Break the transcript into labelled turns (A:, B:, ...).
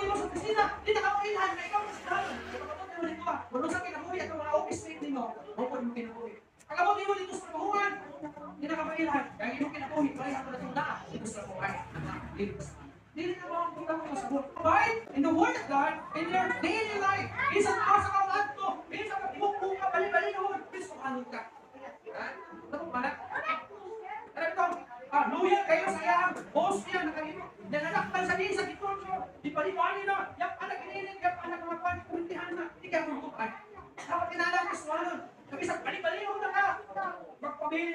A: nimo sa opisina, di na ka mailhan, kay ikaw sa taon. Pag-abot nimo dito, wala sa kinabuhi atong mga office mate nimo, mao po imong kinabuhi. Pag-abot nimo dito sa trabahuan, di na ka mailhan, kay imong kinabuhi, pareha po na itong naa dito sa trabahuan. Dili Dili na mo ang butang mo sa. Abide in the Word of God in your daily life. Bisan asa ka adto, bisan ka imong buka bali-balihon, Kristo anod ka. Ha? Ano ba na? Ano ito? Loyal kayo sa iyang boss niya, nakahimo. Nananaktan sa di sa gitorture. Di paliwani na. Yap anak inilig, yap anak mga kwan, kurintihan na. Di ka kung. Dapat kinahanglan Kristohanon. Kabisag bali-balihon na ka. Magpabilin